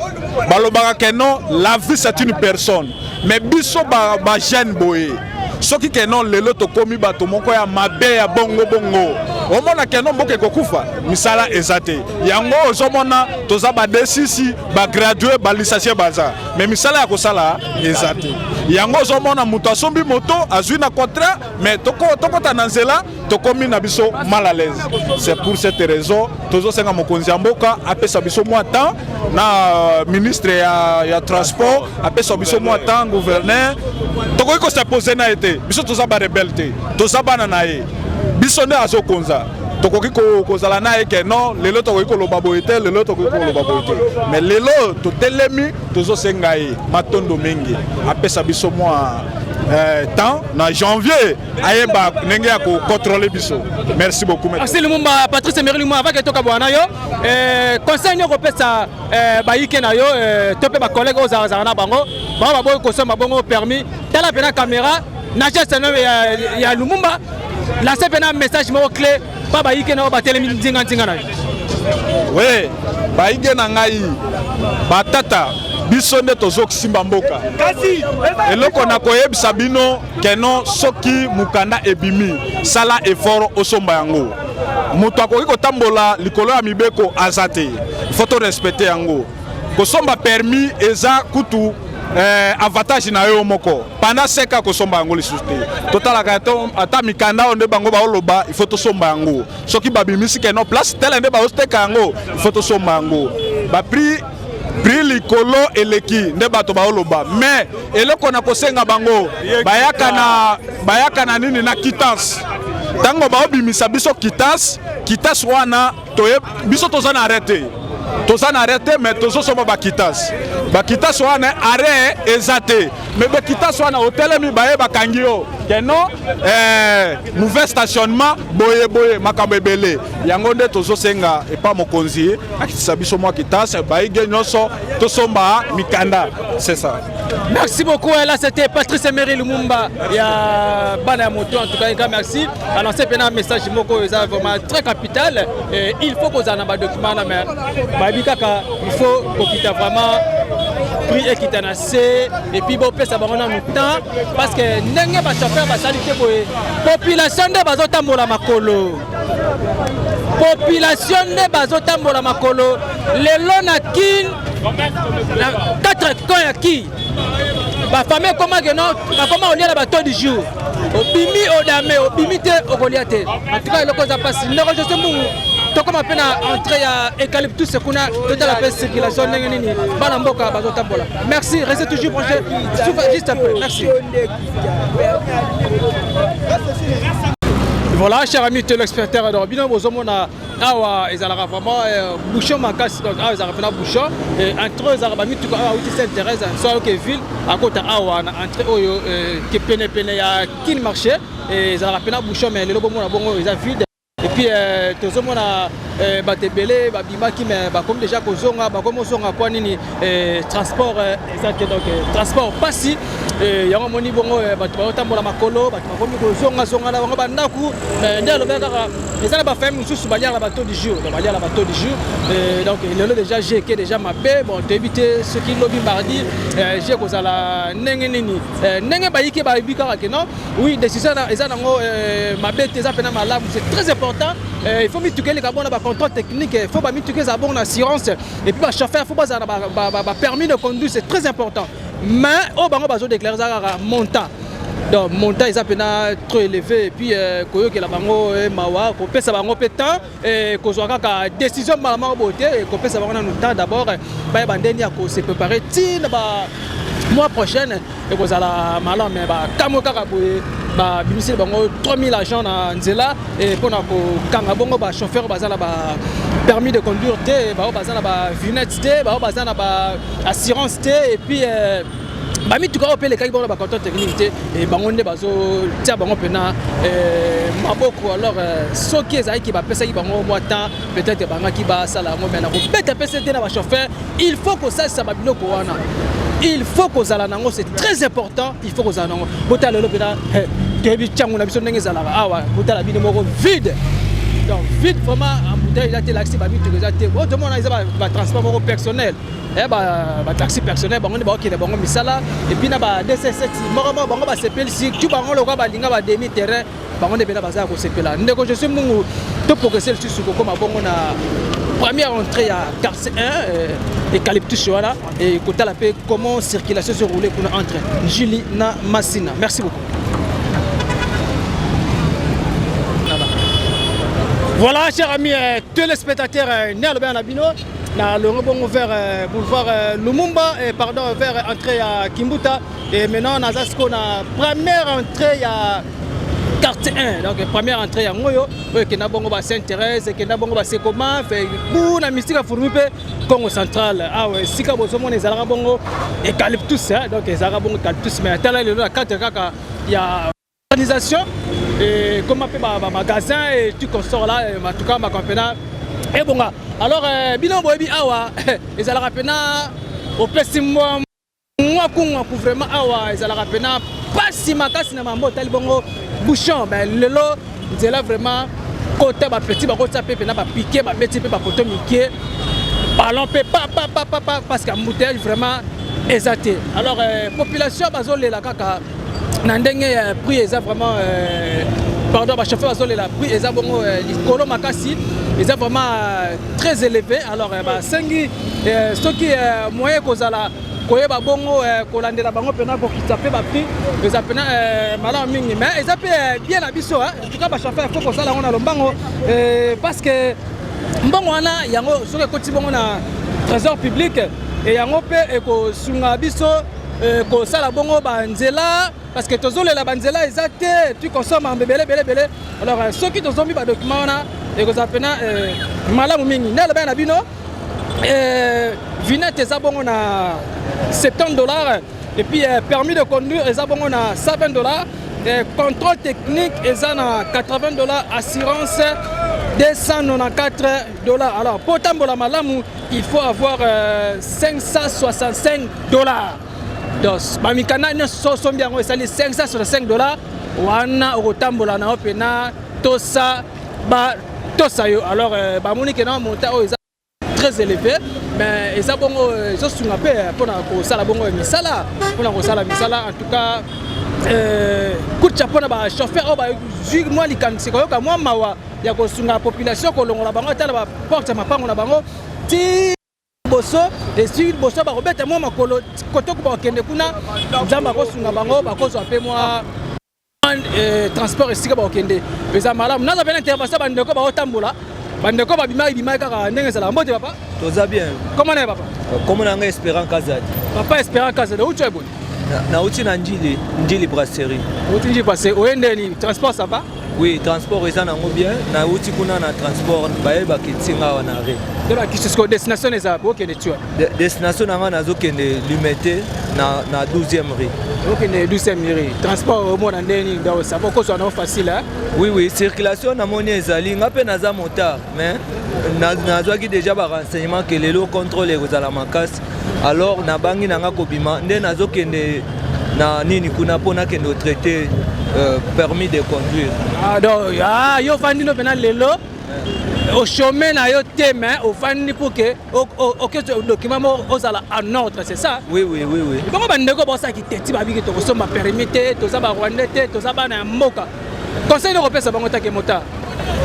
balobaka ke non, la vie, c'est une personne. Mais biso bajeune ba boye, soki ke non, lelo tokomi bato moko ya mabe ya bongo bongo, omona ke non, mboka ekokufa, misala eza te. Yango ozomona toza badesisi, bagradués, balicenciés baza, mais misala ya kosala eza te. Yango ozomona moto asombi moto, azwi na contrat, mais tokota na nzela, tokomi na biso mal à l'aise. C'est pour cette raison tozosenga mokonzi ya mboka apesa biso mwa temps, na ministre ya transport apesa biso mwa temps, gouverneur. Tokoki kos'opposer na ye te. Biso toza barebelles te, toza bana na ye. Biso nde azokonza. Tokoki kozala na ye ke non, lelo tokoki koloba boye te, lelo tokoki koloba boye te. Mais lelo totelemi, tozosenga ye matondo mingi, apesa biso mwa temps na janvier, ayeba ndenge ya kocontrôler biso. Merci beaucoup. Merci Lumumba, Patrice Emery Lumumba. Avake toka bwana yo, conseil nini okopesa bayike na yo to mpe bacollègue oyo ozalaka na bango, bango baboyi kosomba bongo permis? Tala mpe na caméra na geste no ya Lumumba, lance mpe na message moko clé mpa bayike na oyo batelemi nzinga-nzinga na yo. We, bayike na ngai, batata, biso nde tozosimba mboka. Eloko na koyebisa bino ke non, soki mokanda ebimi, sala effort osomba yango. Moto akoki kotambola likolo ya mibeko aza te. Il faut torespecter yango. Kosomba permis eza kutu avantage na yo moko. Pendant 5 ans kosomba yango lisusu te. Totalaka ata mikanda oyo nde bango baoloba, il faut tosomba yango. Soki babimisi ke non, place tele nde baoteka yango, il faut tosomba yango. Baprix, prix likolo eleki nde bato baoloba. Mais eloko na kosenga bango, bayaka na nini, na quittance. Ntango baobimisa biso quittance, quittance wana toye, biso toza na arrêt te, toza na arrêt te, mais tozosomba baquittance. Baquittance wana, arrêt eza te, mais baquittance wana, otelemi, baye bakangi yo ke non, mauvais stationnement, boye boye, makambo ebele. Yango nde tozosenga epa mokonzi akitisa biso mwa quittance, bayige nyonso tosomba mikanda. C'est ça. Merci beaucoup. Là, c'était Patrice Emery Lumumba. Il y a bana moto, en tout cas, merci. Alors, c'est un message moko, eza vraiment très capital. Et il faut qu'on ait un document, mais babi kaka, il faut qu'on vraiment prix ekita na se et puis bopesa bango nanu temps, parce que ndenge bachauffeur basali te boye, population nde bazotambola makolo, population nde bazotambola makolo. Lelo na Kine, na quatre coins ya Kine, bafamille ekomake no, bakoma kolia na bato du jour. Obimi odame, obimi te, okolia te. En tout cas, eloko eza mpasi. Ndeko José Mbungu, tokóma mpe na entrée ya Eucalyptus kuna, totala mpe circulation ndenge nini bana mboka bazotambola. Merci, restez toujours branché, juste un peu. Merci. Voilà, chers amis téléspectateurs, donc bino bozomona awa ezalaka vraiment bouchon makasi. Donc awa ezalaka mpe na bouchon. Entrée ezalaka bamituka awa auti Sainte Thérèse, so ayoke ville, akota awa na entrée oyo ke penepene ya Kin Marché, ezalaka mpe na bouchon. Mais lelo bomona bongo eza vide. Et puis tozomona bato ebele babimaki, mais bakomi déjà kozonga. Bakomi kozonga mpo nini? Transport eza te. Donc transport pasi, yango amoni bongo bato bazotambola makolo, bato bakomi kozongazonga na bango bandako. Nde alobaki kaka, eza na bafamille mosusu baliaka na bato du jour, donc baliaka na bato du jour. Donc lelo déjà eke déjà mabe. Bon, toyebi te soki lobi mardi je kozala ndenge nini. Ndenge bayiki, bayebi kaka ke non, oui, décision eza nango mabe te, eza mpe na malamu. C'est très important. Il faut mituka eleka bongo na bacontrôle technique, il faut bamituka ezala bongo na assurance, et puis bachauffeur faut bazala na bapermis de conduire. C'est très important. Mais oyo bango bazodéclare eza kaka montant. Donc montant eza mpe na trop élevé. Et puis koyokela bango mawa, kopesa bango mpe temps, kozwa kaka décision mbala moko boye te. Kopesa bango nanu temps d'abord, bayeba ndeni ya kose préparer ntina ba mois prochaine ekozala malamu. Mais bakamwe kaka boye, babimiseli bango 3000 agents na nzela mpona kokanga bongo bachauffeur baza na bapermis de conduire te, bao baza na bavignette te, bao baza na baassurance te, et puis Bamituka oyo mpe elekaki bango na bacontrôle technique te, e bango nde bazotia bango mpena maboko. Alors soki ezalaki bapesaki bango mwa temps, peut-être bangaki basala yango. Mais na kobeta pese te na bachauffeur, il faut kosalisa babiloko wana, il faut kozala nango, c'est très important, il faut kozala nango. Botala lelo mpena, toyebi ntiango na biso ndenge ezalaka awa. Botala bino moko, vide, donc vide vraiment. Embouteillage eza te, elakisi bamituka eza te. Oyo tomona eza batransport moko personnel, bataxi personnel, bango nde baokende bango misala. Et puis na ba DCC moko moko, bango basepeli, surtout bango lokwa balinga bademi terrain, bango nde mpena baza ya kosepela. Ndeko Josue Mungu, toprogresse lisusu kokóma bongo na première entrée ya quartier 1, eucalyptus wana, e kotala mpe comment circulation se roule kuna entre Njili na Masina. Merci beaucoup. Voilà, chers amis téléspectateurs, né na bino na longo bongo vers boulevard Lumumba, et pardon, vers entrée ya Kimbuta. Et maintenant naza sikoyo na première entrée ya quartier 1, donc première entrée yango oyo, oyo ekenda bongo ba Sainte Thérèse, ekenda bongo basekoma kuna, Mystique Fourmi mpe Congo Central. Awa esika bozomona ezalaka bongo eucalyptus, donc ezalaka bongo eucalyptus. Mais tala lelo na cadre kaka ya organisation et comment mpe bamagasin et tout consort là, en tout cas makambo mpena ebonga. Alors bino boyebi awa ezalaka mpena opesi mwa mwaku vraiment. Awa ezalaka mpena pasi makasi na mambo otali bongo bouchon. Mais lelo nzela vraiment kota bapeti bakota mpe mpena bapike, babeti mpe bapoto mike, ballon mpe papapapapa, parce que embouteillage vraiment eza te. Alors population bazolela kaka na ndenge prix eza vraiment, pardon, bachauffeur bazolela prix eza bongo likolo makasi, eza vraiment très élevé. Alors basengi soki moyen kozala koyeba bongo kolandela bango mpena kokita mpe baprix, eza mpena malamu mingi. Mais eza mpe bien na biso. En tout cas bachauffeur, faut kosala yango na lombango, parce que mbongo wana yango soki ekoti bongo na trésor public, e yango mpe ekosunga biso kosala bongo banzela, parce que tozolela banzela eza te, tu consomme ebele ebele ebele. Alors soki tozombi badocument wana, ekozala mpena malamu mingi. Nde alobaki na bino, vignette eza bongo na 70 $, et puis permis de conduire eza bongo na 120 $, contrôle technique eza na 80 $, assurance 294 $. Alors po tambola malamu, il faut avoir 565 $. Donc bamikanda nyonso osombi yango esali 565 $, wana okotambola na yo mpena tosa batosa yo. Alors bamoni ke na montant oyo eza très élevé, mais eza bongo ezosunga mpe mpona kosala bongo misala, mpona kosala misala. En tout cas kutya mpona bachauffeur oyo bazwi mwa likanisi koyoka mwa mawa ya kosunga population, kolongola bango ata na baporte ya mapango na bango ti liboso, esi liboso bakobeta mwa makolo kotoko bakokende kuna. Nzambe akosunga bango, bakozwa mpe mwa transport esika bakokende, eza malamu. Naza mpe na intervention bandeko baotambola, bandeko babimaki bimaki kaka ndenge ezalaka. Mbote papa. Toza bien. Comment na papa? Kombo na ngai Espérant Kazadi. Papa Espérant Kazadi, outi oyo boni? Nauti na Njili, Njili Brasserie. Outi Njili Brasserie, oye ndeni? Transport ça va? Oui, transport eza nango bien. Nauti kuna na transport, bayebaka etinga awa na arrêt. Nde bakisi siko destination eza okende tua? Destination na ngai, nazokende Limete na 12e rue. Okende 12e rue. Transport omona ndeni? Donc ça va, okozwa nango facile, hein? Oui, circulation namoni ezali. Nga mpe naza motard, mais nazwaki déjà barenseignement ke lelo contrôle ekozala makasi. Alors nabangi na nga kobima, nde nazokende na nini kuna mpo nakende otraite permis de conduire. Ah, donc ah, yo ofandi no mpena lelo ochôme na yo te, mais ofandi pour ke okezwa document moko ozala en ordre, c'est ça? Oui. Bongo bandeko baosalaki teti babiki tokosomba permis te, toza barwandais te, toza bana ya mboka. Conseil nde kopesa bango take motard?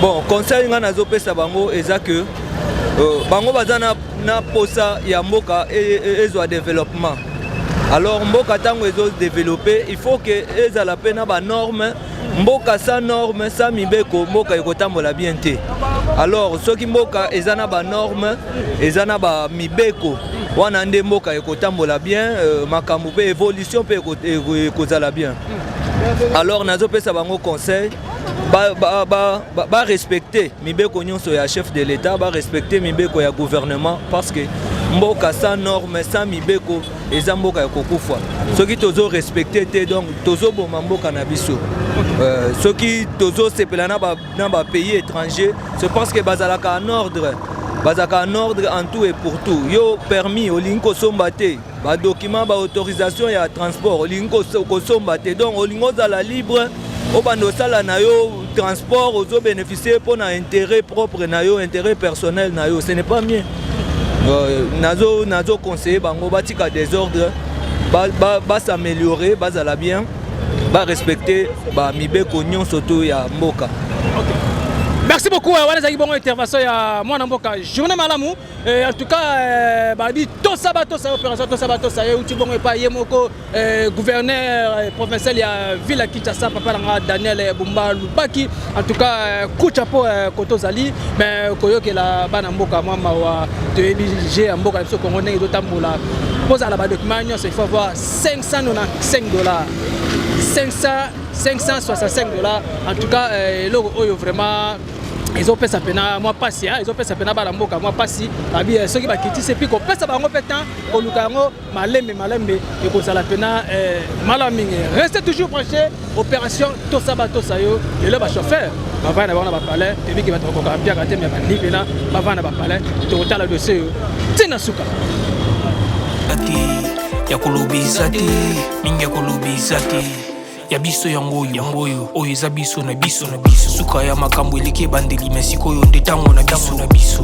Bon, conseil ngai nazopesa bango eza ke bango baza na posa ya mboka ezwa développement. Alors mboka ntango ezodéveloppe, il faut ke ezala mpe na banorme. Mboka sans norme, sans mibeko, mboka ekotambola bien te. Alors soki mboka eza na banorme, eza na bamibeko wana, nde mboka ekotambola bien, makambo mpe évolution mpe ekozala bien. Alors nazopesa bango conseil barespecte ba, ba, ba mibeko nyonso ya chef de l'État, barespecte mibeko ya gouvernement, parce que Mboka sans norme, sans mibeko, eza mboka ya kokufa. Soki tozo respecter te, donc tozoboma mboka na biso. Soki tozosepela na ba, na ba pays étrangers, je pense que bazalaka en ordre, bazalaka en ordre en tout et pour tout. Yo permis olingi kosomba te, badocument, baautorisation ya transport olingi kosomba te, donc olingi ozala libre, obanda osala na yo transport, ozobénéficie mpo na intérêt propre na yo, intérêt personnel na yo, ce n'est pas mieux. Nazo conseiller bango batika désordre, bas'améliorer, ba, bazala bien, barespecte bamibeko nyonso to ya mboka. Okay. Merci beaucoup. Wana ezalaki bongo intervention ya mwana mboka. Journée malamu. En tout cas, babi tosa batosa, opération tosa batosa euti bongo epai ye moko gouverneur provincial ya ville ya Kinshasa, papa nanga Daniel Bumba Lubaki. En tout cas, kucha mpo koto ozali, mais koyokela bana mboka mwa mawa. Toyebi ge ya mboka na biso Kongo ndenge ezotambola. Kozala badocument nyonso, il faut avoir 595 $, 500, 565 $. En tout cas, eloko oyo vraiment ezopesa mpena mwa pasi, ezopesa mpena bana mboka mwa pasi. Babi soki bakitisi epi kopesa bango mpe temps koluka yango malembe malembe, ekozala mpena malamu mingi. Restez toujours branché. Opération tosa batosa yo. Lelo bachauffeur bavanda na bango na bapalais. Toyebiki bato bakoka mpiaka te, me bandi mpena bavanda na bapalais. Tokotala dossier oyo ntina suka. Te ya koloba eza te mingi, ya koloba eza te. Ya biso yango oyo, yango oyo, oyo eza biso na biso na biso. Suka ya makambo eleki ebandeli, me sikoyo nde ntango na biso na biso.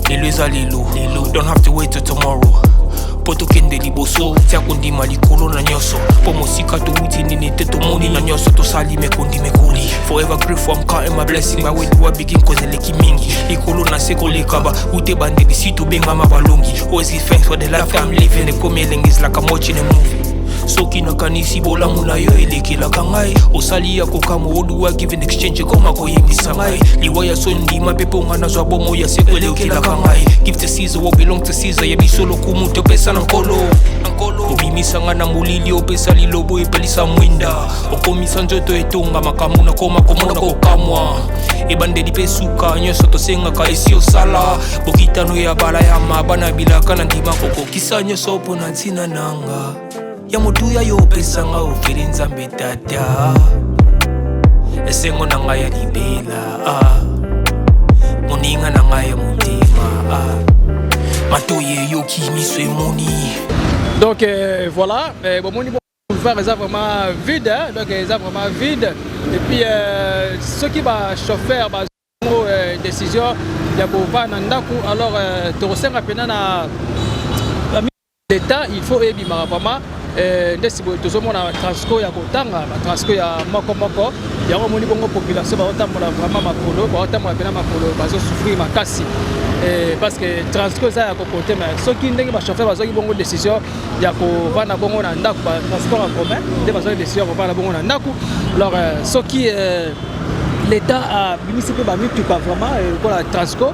Lelo eza lelo lelo, don't have to wait till tomorrow mpo tokende liboso. Tia kondima likolo na nyonso, mpo mosika towuti nini te, tomoni na nyonso tosali mekondi mekoli. Forever grateful, I'm counting my blessing. By where do I begin? Cause eleki mingi likolo na se koleka ba ute bandeli si tobengama balongi. Always give thanks for the life I'm living. Ekomi elengi, is like I'm watching a movie. Soki nakanisi bolamu na yo elekelaka ngai, osali ya kokamwa. Oduwa give in exchange, ekoma koyembisa ngai liwa ya so ndima mpe mponga nazwa bomo ya seko elekelaka ngai. Give to Caesar what belong to Caesar. Ya biso lokumu topesa na Nkolo. Obimisa ngai na molili, opesa lilobo, epelisa mwinda, okomisa nzoto etonga makambo nakoma komona kokamwa. Ebandeli mpe suka, nyonso tosengaka esi osala. Bokitano ya bala ya mabana bilaka na ndima kokokisa nyonso mpo na ntina nanga ya motuya yo opesanga ofeli. Nzambe Tata, esengo na ngai ya libela, ah. Moninga na ngai ya motema, ah. Matoi eyoki, miso emoni. Donc voilà, bomoni boulevard eza vraiment vide, hein? Donc eza vraiment vide. Et puis soki bachauffeur bazongo décision ya kovanda na ndako, alors tokosenga mpena na l'État, il faut ebimaka vraiment. Nde si boye tozomona transco ya kotanga, batransco ya moko moko yango. Omoni bongo population bazotambola vraiment makolo, bazotambola mpena makolo, bazosouffrir makasi, parce que transco eza ya kokote. Mais soki ndenge bachauffeur bazwaki bongo décision ya kovanda bongo na ndako, batransport en commun nde bazwaki décision ya kovanda bongo na ndako, alors soki l'État abimisi mpe bamituka vraiment lokola transco,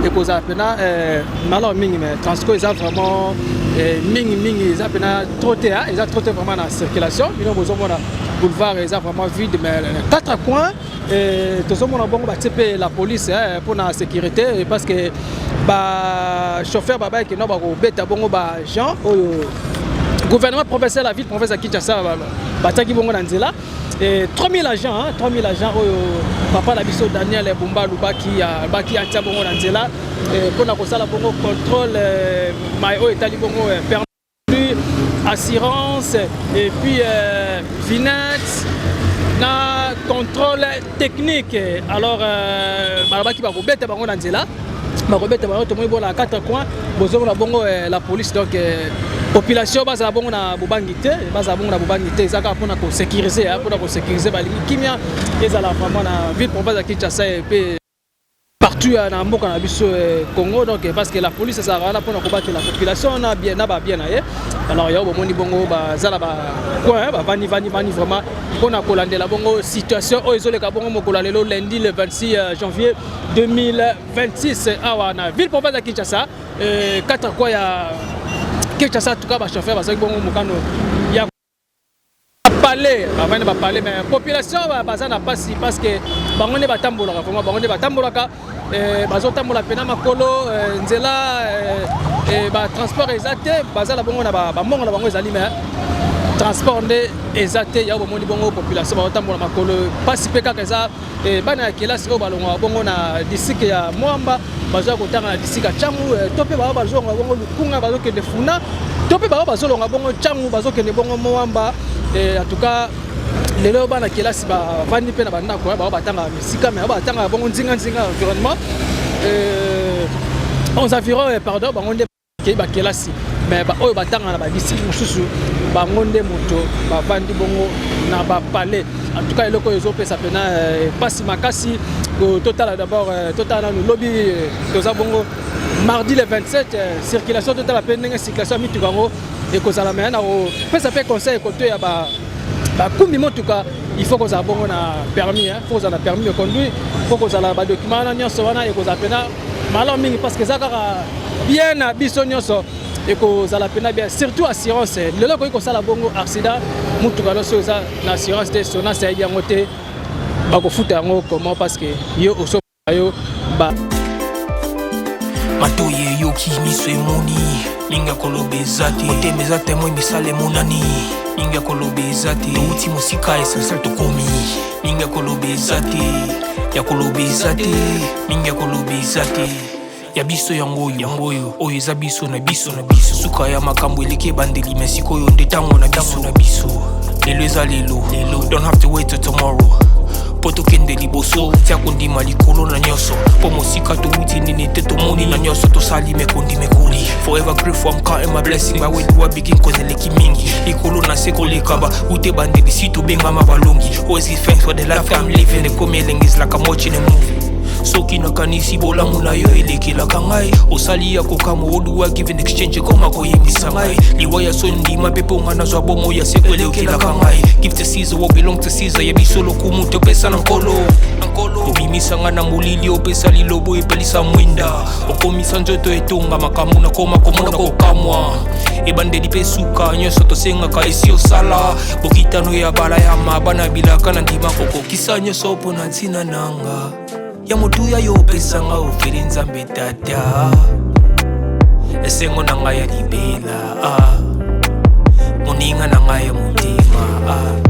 ekozala mpena malamu mingi. Mais transco eza vraiment mingi mingi, eza mpena trop te, eza trop te vraiment na circulation. Bino bozomona boulevard eza vraiment vide, mais quatre coins tozomona bongo batie mpe la police mpona sécurité, parce que bachauffeur babayeke no bakobeta bongo baagent oyo gouvernement provincial ya ville province ya Kinshasa batiaki bongo na nzela. 3000 agents, hein, 3000 agents oyo papa na biso Daniel Bumba Lubaki baki atia bongo na nzela mpona kosala bongo contrôle mai oyo etali bongo permis, assurance et puis vignette na contrôle technique. Alors balobaki bakobeta bango na nzela, bakobeta bango. Tomoni bongo na quatre coins bozomona bongo la police. Donc population bazala bongo na bobangi te, bazala bongo na bobangi te. Eza kaka mpona kosécuriser, mpona kosécuriser. Balingi kimia ezala vraiment na ville province ya Kinshasa mpe partout na mboka na biso Congo. Donc parce que la police ezalaka wana mpona kobatela population na bien na babien na ye. Alors yango bomoni bongo baza na bacoin, bavandi vandi vandi vraiment mpona kolandela bongo situation oyo ezoleka bongo mokolo ya lelo, lundi le 26 janvier 2026, awa na ville province ya Kinshasa, quatre coins ya Kinshasa. En tout cas bachauffeur bazwaki bongo mokano ya Palais, bavandi ba palais, mais population baza na pasi parce que bango nde batambolaka vraiment, bango nde batambolaka, bazotambola pena makolo, nzela, ba transport eza te. Baza na bongo na bambongo na bango ezali, mais transport nde eza te. Yango bomoni bongo population bazotambola makolo, pasi mpe kaka eza. Bana ya kelasi oyo balongwaka bongo na district ya Mwamba, bazwa kotanga na district ya Tshangu, to mpe bao bazolonga bongo Lukunga, bazokende Funa, to mpe bao bazolonga bongo Tshangu, bazokende bongo Mwamba. En tout cas lelo bana kelasi bavandi mpe na bandako, bao batangaka misika, mais bao batangaka bongo nzinga-nzinga environnement, aux environs, pardon, bango nde kei bakelasi, mais oyo batanga na badistrict mosusu, bango nde moto bavandi bongo na bapalais. En tout cas eloko oyo ezopesa mpena mpasi makasi. Totala d'abord, totala nanu lobi, toza bongo mardi le 27, circulation, totala mpe ndenge circulation ya mituka yango ekozala. Mais na kopesa mpe conseil koto ya bakumbi motuka, il faut kozala bongo na permis, il faut kozala na permis de conduire, faut kozala badocument wana nyonso wana, ekozala mpena malamu mingi parce que eza kaka bien na biso nyonso, ekozala mpena bien. Surtout assurance, lelo ekoki kosala bongo accident, mutuka nyonso eza na assurance te, Sonas ayebi yango te, bakofuta yango comment? Parce que yo osoa yo ba Matoyi eyoki, miso emoni, mingi ya koloba eza te. Motema eza témoin, misala emonani, mingi ya koloba eza te. Touti mosika, essentiel tokomi, mingi ya koloba eza te, ya koloba eza te, mingi ya koloba eza te. Ya biso yango oyo, yango oyo, oyo eza biso na biso na biso. Suka ya makambo eleki ebandeli, mais sikoyo nde ntango na biso na biso. Lelo eza lelo lelo, don't have to wait till tomorrow mpo tokende liboso. Tia kondima likolo na nyonso, mpo mosika towuti nini te, tomoni na nyonso tosali mekondi mekoli. Forever grateful, I'm counting my blessing. By where do I begin? Cause eleki mingi, likolo na se koleka ba ute bandeli si tobengama balongi. Always give thanks for the life I'm living. Ekomi elengi, is like I'm watching a movie. Soki nakanisi bolamu na yo elekelaka ngai, osali ya kokamwa. Oduwa give in exchange, ekoma koyembisa ngai liwa ya soni. Ndima mpe mpo nga nazwa bomo ya seko, elekelaka ngai. Give to Caesar what belong to Caesar. Ya biso lokumu topesa na Nkolo. Obimisa nga na molili, opesa lilobo, epelisa mwinda, okomisa nzoto etonga makambo nakoma komona kokamwa. Ebandeli mpe suka, nyonso tosengaka esi osala. Bokitano ya bala ya mabana bilaka na ndima kokokisa nyonso mpo na ntina nanga ya motuya yo opesanga ofeli. Nzambe Tata, esengo na ngai ya libela, moninga na ngai ya motema.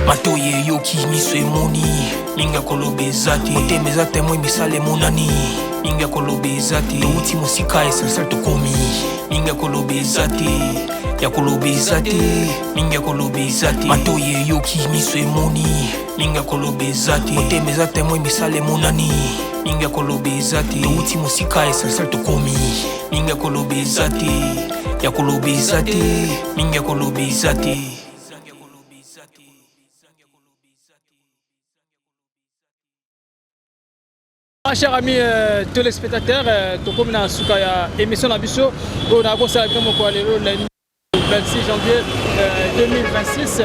Matoyi eyoki, miso emoni, mingi ya koloba eza te. Motema eza témoin, misala emonani, mingi ya koloba eza te. Touti mosika, essentiel tokomi, mingi ya koloba eza te, ya koloba eza te, mingi ya koloba eza te. Matoyi eyoki, miso emoni, mingi ya koloba eza te. Motema eza témoin, misala emonani, mingi ya koloba eza te. Touti mosika, essentiel tokomi, mingi ya koloba eza te, ya koloba eza te, mingi ya koloba eza te. Ah, chers amis téléspectateurs, tokomi na suka ya émission na biso oyo nakosala bino mokolo ya lelo lundi 26 janvier 2026.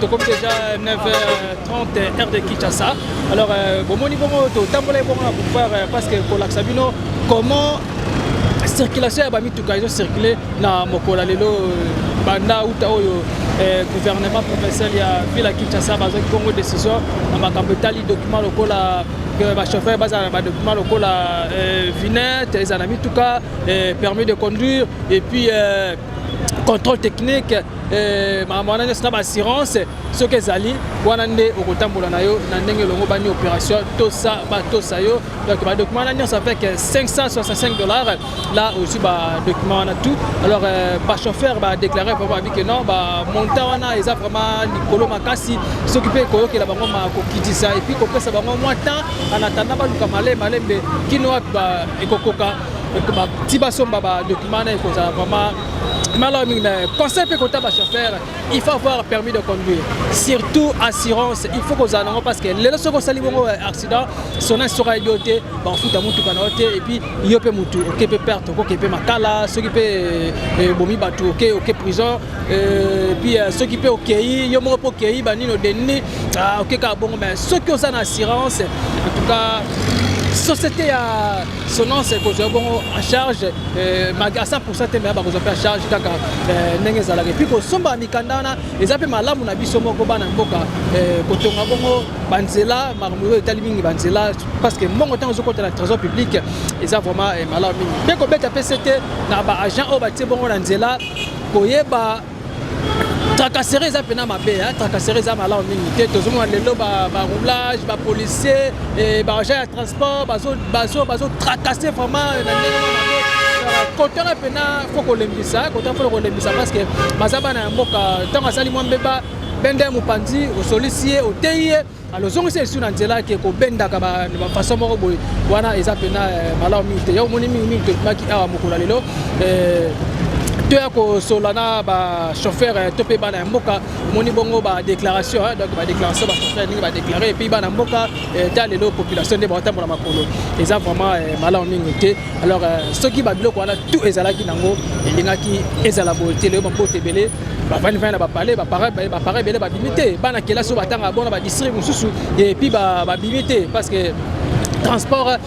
Tokomi déjà 9h30 heure de Kinshasa. Alors bomoni bongo totambola bongo na pouvoir parce que kolakisa bino comment circulation ya bamituka ezocircule na mokolo ya lelo, banda uta oyo gouvernement provincial ya ville ya Kinshasa bazwaki bongo décision na makambo etali document, lokola bachauffeur bazala na badocument lokola vignette ezala na mituka, permis de conduire et puis contrôle technique, makambo wana nyonso na baassurance. Soki ezali wana nde okotambola na yo na ndenge elongo bani opération tosa batosa yo. Donc badocument wana nyonso avec 565 $ là ozwi badocument wana tout. Alors bachauffeur badéclaré vraiment, babi ke non, bamontant wana eza vraiment likolo makasi. Soki mpe koyokela bango makokitisa et puis kopesa bango mwa temps en attendant baluka malembe malembe kino wapi ekokoka ti basomba badocument wana, ekozala vraiment malamu mingi. Na conseil mpe kota bachauffeur, il faut avoir permis de conduire, surtout assurance, il faut kozala nango parce que lelo soki osali bongo accident, Sonas soki ayebi yo te, bakofuta motuka na yo te et puis yo mpe motu oke mpe perte, okoke mpe makala. Soki mpe ebomi bato, oke prison. Puis soki mpe okei yo moko mpe okei banini odeni, oke kaka bongo. Mais soki oza na assurance, en tout cas Société ya Sonance ekozwa bongo en charge à 100% te, mais bakozwa mpe en charge kaka ndenge ezalaka. Et puis kosomba mikanda wana eza mpe malamu na biso moko bana mboka, kotonga bongo banzela, makambo oyo etali mingi banzela, parce que mbongo ntango ezokota na trésor public eza vraiment malamu mingi. Mpe kobeta mpe sete na baagent oyo batie bongo na nzela, koyeba tracasserie eza mpena mabe, tracasserie eza malamu mingi te. Tozomona lelo baroulage, bapolicier, baagent ya transport bazotracasser vraiment na ndenge moko mabe. Kote wana mpena faut kolembisa, kote wana faut kolembisa, parce que baza bana ya mboka. Ntango asali mwa mbeba, benda ya mopanzi, osolisi ye, oteyi ye, alozongisi esu na nzela ke kobendaka bafaçon moko boye wana eza mpena malamu mingi te. Yo omoni mingimingi tobimaki awa mokolo ya lelo, toya kosola na bachauffeur to mpe bana ya mboka. Omoni bongo badéclaration, donc badéclaration bachauffeur ndenge badéclare, et puis bana mboka ta lelo population nde baotambola makolo, eza vraiment malamu mingi te. Alors soki babiloko wana tout ezalaki nango, elingaki ezala boye te. Lelo bambote ebele bavandi vandi na bapale, baparents ebele babimi te, bana kelasi oyo batanga bona badistrict mosusu et puis babimi te parce que transport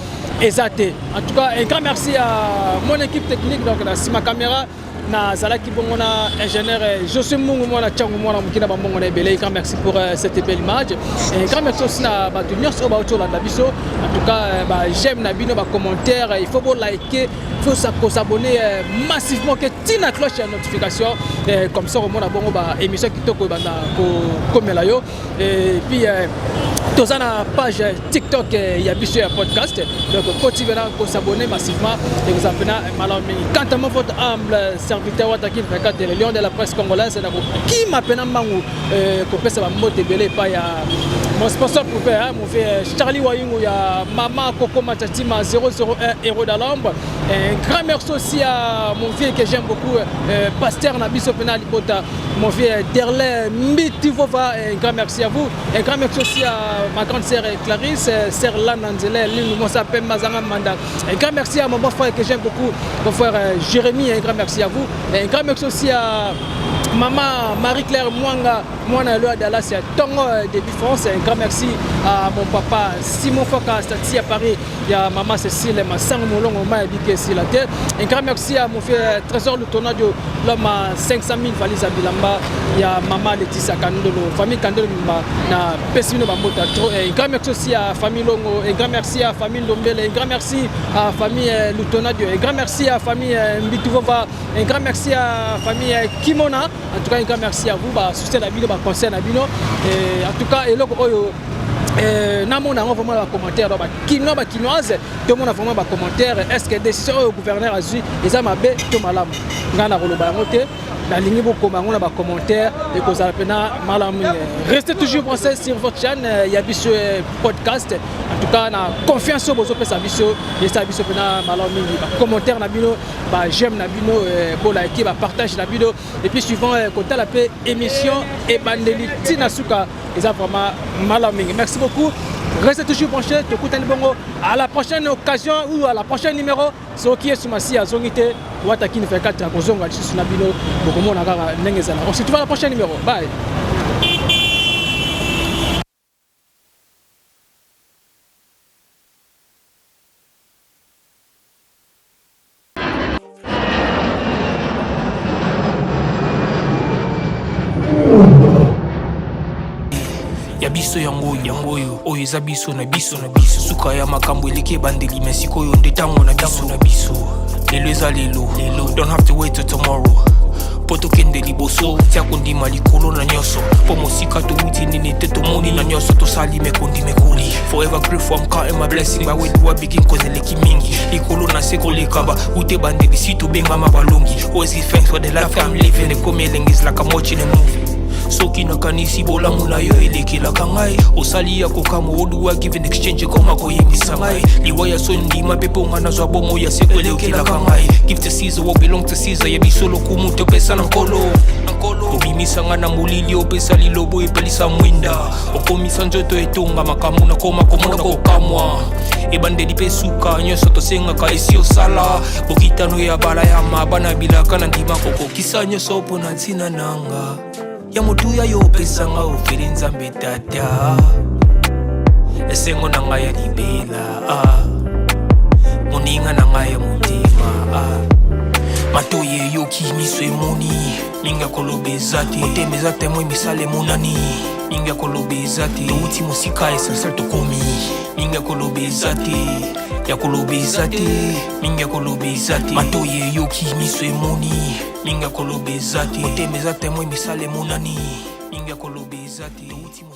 eza te. En tout cas, un grand merci à mon équipe technique. Donc na nsima caméra nazalaki bongo na ingénieur Josué Mungu, mwana Tiango, mwana moki na bambongo na ebele. Grand merci pour cette belle image et grand merci aussi na bato nyonso oyo bauti olanda biso. En tout cas, baj'aime na bino, bacommentaire, il faut boliker, il faut s'abonner massivement, ke tina cloche ya notification, comme ça omona bongo baémission kitoko ebanda kokomela yo. Et puis toza na page TikTok ya biso ya podcast, donc koti mpena kos'abonner massivement, ekozala mpena malamu mingi. Quant à moi, votre humble serviteur Wataki 24, le lion de la presse congolaise, na kokima mpena mbangu kopesa bambote ebele epai ya mon sponsor privé, hein, mon frère Charlie Wayungu ya Mama Coco Matatima 001 héros d'Alambre. Un grand merci aussi à mon vieux que j'aime beaucoup, pasteur na biso pena Libota, mon vieux Derlin Mbitivova. Un grand merci à vous. Un grand merci aussi à ma grande sœur Clarisse, sœur Lana Nzele, Linu Mosa Pemba Zanga Manda. Un grand merci à mon beau frère que j'aime beaucoup, mon frère Jérémy, un grand merci à vous. Un grand merci aussi à maman Marie-Claire Mwanga, mwana lelo ya Dallas ya Tongo début France. Un grand merci à mon papa Simon Foka Stati à Paris, ya maman Cécile Masango Molongo Maya Bike Sila te. Un grand merci à mon frère Trésor Lutonadio, l'homme à 500 000 valises à Bilamba, ya maman Laetitia Kandolo, famille Kandolo Mimba na pesino bambota trop. Un grand merci aussi à famille Longo, un grand merci à famille Ndombele, un grand merci à famille Lutonadio, un grand merci à famille Mbituvova, un grand merci à famille Kimona. En tout cas, un grand merci à vous, ba soutien na bino, ba conseil na bino. Et en tout cas, eloko oyo namona yango vraiment bacommentaire, bakinois, bakinoise, tomona vraiment bacommentaire: est ce que décision oyo gouverneur azwi eza mabe to malamu? Ngai na koloba yango te, nalingi bokoma yango na bacommentaire, ekozala mpena malamu mingi. Restez toujours branchés sur votre chaîne ya biso podcast. En tout cas, na confiance oyo bozopesa biso, esala biso mpena malamu mingi. Bacommentaire na bino, baj'aime na bino, bolike, bapartage na bino, et puis suivant kotala mpe émission ebandeli ntina suka, eza vraiment malamu mingi. Merci beaucoup, restez toujours branchés. Tokutani bongo à la prochaine occasion ou à la prochaine numéro. Soki Yesu Masi azongi te, Watakini 24 akozonga lisusu na bino, bokomona kaka ndenge ezala. On se retrouve à la prochaine numéro, bye. Ya biso yango yango oyo, oyo eza biso na biso na biso. Suka ya makambo eleki ebandeli, me sikoyo nde ntango na biso na biso. Lelo eza lelo lelo, don't have to wait till tomorrow mpo tokende liboso. Tia kondima likolo na nyonso, mpo mosika towuti nini te, tomoni na nyonso tosali mekondi mekoli. Forever grateful, I'm counting my blessing. By where do I begin? Cause eleki mingi likolo na se koleka ba ute bandeli si tobengama balongi. Always give thanks for the life I'm living. Ekomi elengi, is like I'm watching a movie. Soki nakanisi bolamu na yo elekelaka ngai, osali ya kokamwa oduwa give in exchange, ekoma koyebisa ngai liwa ya so ndima mpe mponga nazwa bomo ya seko elekelaka ngai. Give to Caesar what belong to Caesar. Ya biso lokumu topesa na Nkolo. Obimisa ngai na molili, opesa lilobo epelisa mwinda, okomisa nzoto etonga makambo nakoma komona kokamwa. Ebandeli mpe suka, nyonso tosengaka esi osala. Bokitano ya bala ya mabana bilaka na ndima kokokisa nyonso mpo na ntina nanga ya motuya yo opesanga ofeli. Nzambe Tata, esengo na ngai ya libela, ah. Matoi eyoki, miso emoni, mingi ya koloba eza te. Motema eza témoin, misala emonani, mingi ya koloba eza te. Touti mosika, essentiel tokomi, mingi ya koloba eza te, ya koloba eza te, mingi ya koloba eza te. Matoi eyoki, miso emoni, mingi ya koloba eza te. Motema eza témoin, misala emonani, mingi ya koloba eza te. Touti mosika.